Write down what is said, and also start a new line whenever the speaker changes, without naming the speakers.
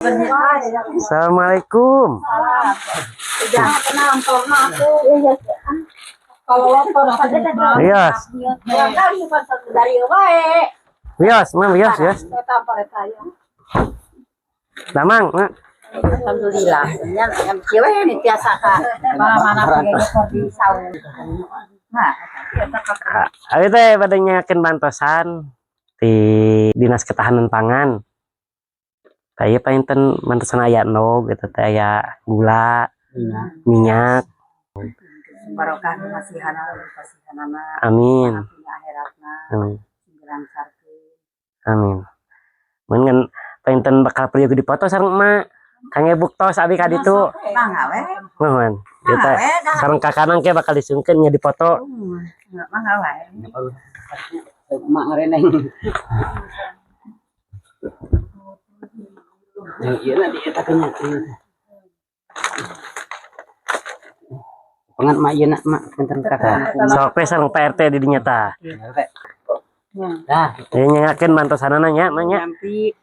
Assalamualaikum.
Jangan tenang, aku. Kalau
Wios.
Dari wae.
Wios, mah wios, wios. Damang, mak.
Alhamdulillah. Nya yang kieu we ni tiasa ka mana-mana di saung. Nah,
Abi teh bade nyakeun bantosan di Dinas Ketahanan Pangan. Tah ieu panginten bantosan aya endog gitu teh, aya gula, minyak.
Barokah masihana pasihanana.
Amin.
Akhiratna.
Amin.
Lancarkeun.
Amin. Mun ngan panginten bakal perlu dipoto sareng emak. Kangge buktos abi ka ditu.
Mangga we.
Mohon. Ieu teh sareng kakanang ke bakal disungkeun nya dipoto.
Mangga wae.
Emak ngareneng. Yang ieu na dietakeun nya. Pengan mak ieu na mak punten kakak.
Sok we sareng Pak RT di dinya tah.
Dah,
Ieu nyangakeun bantosanana nya, mak nya.
Nyampi.